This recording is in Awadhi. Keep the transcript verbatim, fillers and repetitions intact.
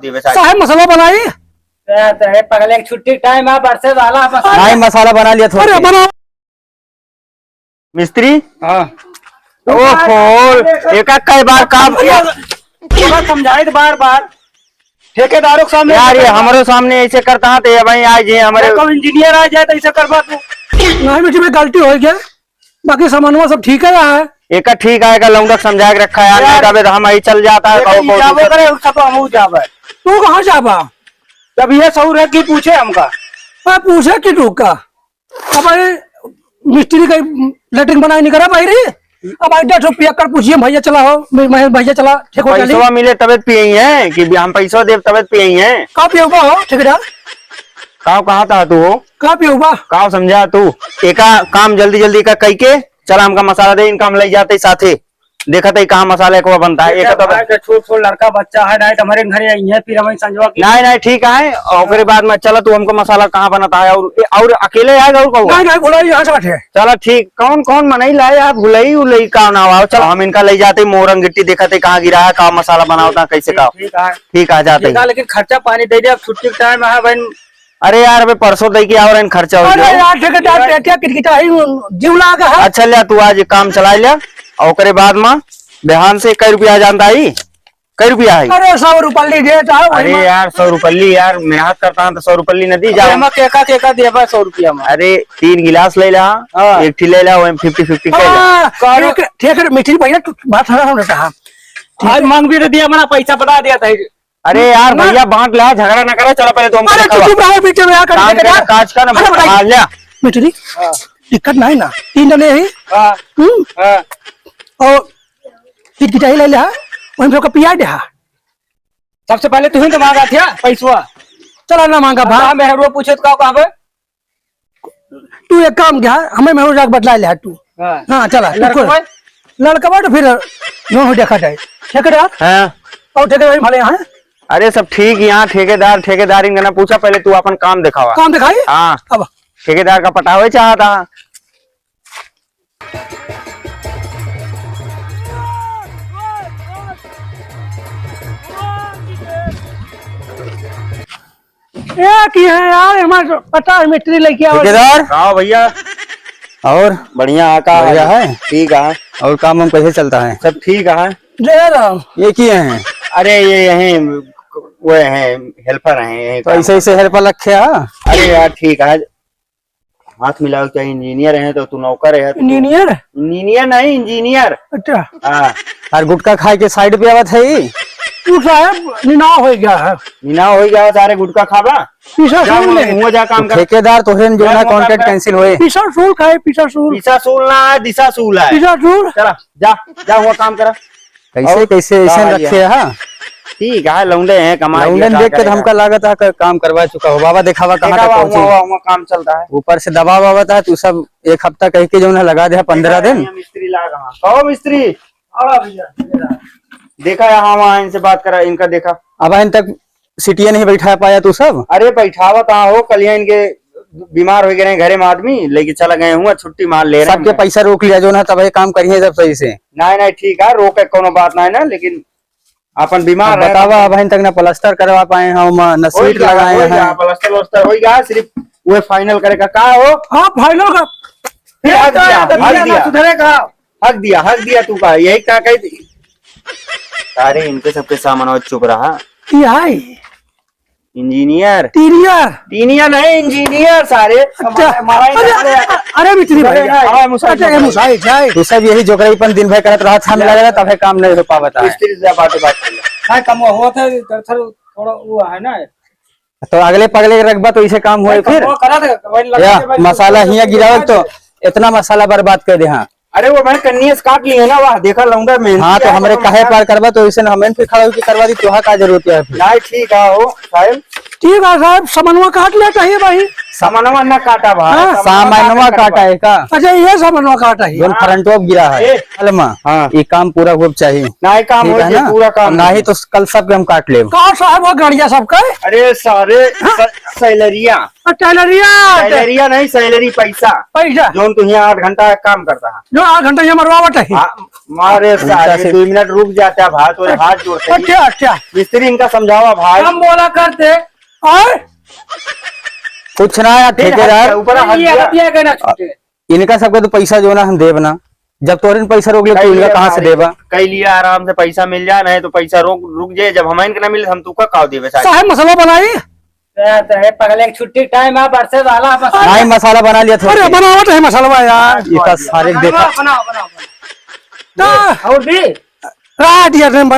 देवे साहब। साहब, मसाला बनाई। ए, तो हे पगले, छुट्टी टाइम है, बरसे वाला मसाला। नहीं, मसाला बना लिया थोड़ा अरे, सा। बना। मिस्त्री? हाँ। ओ खोल, एका कई बार काम किया? पूरा समझाई तो बार बार। ठेकेदारों के सामने यार, ये ऐसे करता हमरो सामने ऐसे करता है, तो ये भाई आज ये हमारे देखो, इंजीनियर आ जाए तो ऐसे करबा तू। नहीं, बेटी, मैं गलती हो गया। बाकी सामानवा सब ठीक है यार। एका ठीक है, एका लौंडा के समझा के रखा है यार, यार, नहीं तबे तो हम ही चल जाता है, एका कहू, ई कहू, जाबो कहू। करे, उसका तो हमहू जाबे। तू कहाँ जाबा? जब ये सौर है कि पूछे हमका। मैं पूछे कि तू का? अब भाई मिस्त्री का लेटरिन बनाए नहीं करा भाई रे। अब आई डेढ़ सौ पिया कर पूछिए, भैया चला हो, मैं, मैं भैया चला, ठीक हो चली। पैसवा मिले तबे पियई है कि हम पैसवा देब तबे पियई है। का पियउबा हो ठेकेदार? का कहा था तू हो? का पियउबा? का समझा तू? एका काम जल्दी जल्दी का कई के चला, हमका मसाला दे, इनका हम लई जाते साथे। देखत है कहाँ मसाला एकवा बनता है, एक तो भाई के छोट छोट लड़का बच्चा है, नाइट हमारे घर आई है, फिर हमें संजवा की नहीं, नहीं, ठीक है। और ओकरे बाद में चला तू हमको मसाला कहाँ बनता है, और, और अकेले आएगा और कहूँगा? नहीं, नहीं, बोला यहाँ से बैठे। चला ठीक, कौन, कौन मनई लाए आप, भुलई उलई का ना आओ, चला हम इनका ले जाते, मोरंग गिट्टी देखत है कहाँ गिरा है, का मसाला बनावता है, कैसे का। ठीक है। ठीक है, जाते ठीक है, हैं। लेकिन खर्चा पानी दे दे, अब छुट्टी के टाइम है भाई। अरे यार, अबे परसों दे के आओ रहे, खर्चा हो अरे गया। यार, ठेकेदार, पेटिया किटकिटा ही, जीव लाग है। अच्छा, ले तू आज काम चला ले, और ओकरे बाद में बिहान से कई रुपया जानता ही? कई रुपया है? अरे, सौ रुपल्ली दे, चाहे वही अरे में। यार, सौ रुपल्ली यार, मेहनत करता है तो सौ रुपल्ली न दी अबे जाओ। हम केका, केका देबा सौ रुपया में? अरे, तीन गिलास ले ला, हाँ। एक ठी ले ला, वही फिफ्टी फिफ्टी कर ले। हाँ, कौन? एक ठेकेदार, मिस्त्री भैया, तू बात सुना, सुना था। आज मांग भी तो दिया, मना पैसा पटा दिया था। अरे यार, ना। भैया, बांट ला, झगड़ा ना करो, चलो पहले तो हमको अरे, दिखावा। चुप रहो, बीच में आकर काम के का, काज का ना, अरे, बताइए। हाँ, ले। मिस्त्री, हाँ। दिक्कत नहीं ना, तीन जने ही। हाँ। हम्म। हाँ। और एक गिटाई ले ले, हाँ, वहीं पे ओकर पिया दे, हाँ। सबसे पहले तू ही तो मांगा था पैसवा। चला ना मांगा, अब भा। हम मेहरुआ पूछे तो का कहबे? तू एक काम किया, हमें मेहरुआ जाके बतला ले, हाँ, तू। हाँ। हाँ, चला, तू लड़कवा? कोई लड़कवा तो फिर दोनों देखा जाए। ठेकेदार? हाँ। और ठेकेदार भले यहाँ? अरे, सब ठीक यहाँ, ठेकेदार, ठेकेदार इनका ना पूछा, पहले तू अपन काम दिखावा। काम दिखाई? हाँ। अब ठेकेदार का पटावे चाहता। ए, की है यार, हमार पता है, मिस्त्री लेके आवा। ठेकेदार? हाँ भैया। और? बढ़िया है, का बढ़िया हाल है? है? ठीक है। और काम वाम कैसे चलता है? सब ठीक है। जय राम। ये की हैं? अरे, ये यहीं, वो हैं, हेल्पर हैं, यहीं तो काम ऐसे, ऐसे करते हैं। हेल्पर रखे हैं? अरे यार, ठीक है। हाथ मिलाओ, चाहे इंजीनियर है तो तू नौकर है तो तू इंजीनियर? इंजीनियर नहीं, इंजीनियर। अच्छा। हाँ। और गुटखा खाए के साइड पे आवत है ई? तू साहब निनाव हो गया है। निनाव हो गया है, सारे गुटखा खाबा? पीसा जा सूल वहाँ, ले। वहाँ जा काम तो कर। ठेकेदार तो है जो जा ना, वहाँ काम कॉन्ट्रैक्ट कर। कैंसिल होए। पीसा सूल खाए, पीसा सूल। पीसा सूल ना है, दिशा सूल है। पीसा सूल। चला, जा, जा वहाँ काम करा। कैसे, और कैसे ऐसे का रखे हाल है? हैं? ठीक है, लौंडे हैं, कमा लिया, लौंडन का देख के तो करेगा? हमका लागत है कि काम करवा चुका हो। बाबा, दिखावा कहाँ देखा तक हुआ, पहुँची। हुआ, हुआ, काम चलता है। ऊपर से दबाव आवत है, तू सब एक हफ्ता कह के जो है लगा दे, पंद्रह दिन। मिस्त्री लाग, हाँ। कहो मिस्त्री। हाँ भैया, ये रहा। देखा यहाँ वहाँ इनसे बात करा, इनका देखा। अब इन तक सीटिया नहीं बैठा पाया तू सब? अरे बैठावत हाँ हो, कल यहाँ इनके बीमार हो गए हैं घरे में आदमी, लेके चला गए हुआ, छुट्टी मार ले रहे हैं सबके। पैसा रोक लिया जो ना, तब ये काम करिए सब सही से। नहीं, नहीं, ठीक है, रोक के कोनो बात नहीं ना, लेकिन अपन बीमार अब रहे बतावा, तो अब तक ना प्लास्टर करवा पाए हम, ना होई सीट गया, लगाए होई हैं। गया, प्लास्टर व्लास्टर होई गया, सिर्फ वो फाइनल करे का, का हो? हाँ, फाइनल का। फिर हक दिया, हक दिया। सुधरे का? हक दिया, हक दिया तू का, यही का कही थी? अरे इनके सबके सामान और चुप रहा। क्या है? इंजीनियर। टीनियर। टीनियर नहीं, इंजीनियर सारे। अच्छा। हमारा ही अरे, ना अरे, अरे, मिस्त्री भाई। अरे, हमारा मुसाई, अच्छा, ये मुसाई। मुसाई, जाए। तू सब यही जोकराईपन दिन भर करत रहत, हम लग रहा, तबे काम नहीं हो पावत है। मिस्त्री से बात, बात कर ले। हाँ, कम हुआ था, दरअसल थोड़ा वो है ना। तो अगले पगले के रखबा तो इसे काम होए भाई, फिर। कम हुआ करा था, वही लगा या, के भाई, मसाला हिया गिरावल तो इतना मसाला बर्बाद कर दे, हाँ। अरे वो भाई कन्निया से काट लिए ना, वाह, देखा लौंडा मेहनती हाँ, तो है, हमरे तो काहे मसाला पार करबा, तो इसे हमें फिर खड़ा होके करवा दी, तोहा का जरूरत है फिर? नहीं, ठीक है, हो, साहब। ठीक है साहब, समनवा काट लेता ही भाई। समनवा ना काटा भाई, हाँ? समनवा सामनवा काटा काटा है। है का? अच्छा, ये समनवा काटा है। जोन हाँ। फ्रंटवा गिरा है। ए। अलमा, हाँ। ये काम पूरा हो चाहिए। ना, ये काम ठीक हो है चाहिए, ना? पूरा काम ना हो ही चाहिए। तो कल सबके हम काट लेब। का साहब वो गड़िया सबका? अरे सारे हाँ। स-, सैलरिया। और सैलरिया। सैलरिया नहीं, सैलरी पैसा। पैसा। जोन तू यहाँ आठ घंटा काम करता है। जो आठ घंटा यहाँ मरवावट है। हाँ, मारे उल्टा सारे से दो मिनट रुक जाता है भाई, तोरे हाथ जोड़ते ही। अच्छा, अच्छा। मिस्त्री इनका समझावा भाई। हम बोला करते। और? कुछ ना यार, फिर ठेकेदार। हट गया, ऊपर हट ये गया। हटिया गया ना छूटे। इनका सबके तो पैसा जो ना हम देब ना, जब तोहरे पैसा रोक ले, तू कई इनका लिया कहाँ से भाई, देबा? कई लिया, आराम से पैसा मिल जाए, नहीं तो पैसा रोक, रुक जाए, जब हम इनके ना मिले, हम तुका काव देबे सारे? साहब, मसाला बनाई? तो है, पगले, एक छुट्टी टाइम है, बरसे वाला, बस। नहीं, मसाला बना लिया थोड़ा अरे, सा। बनावत है मसाला यार। इतना सारे बनाओ, देखा। बनाओ, बनाओ, बनाओ। तो और भी? रात ये टाइम बना।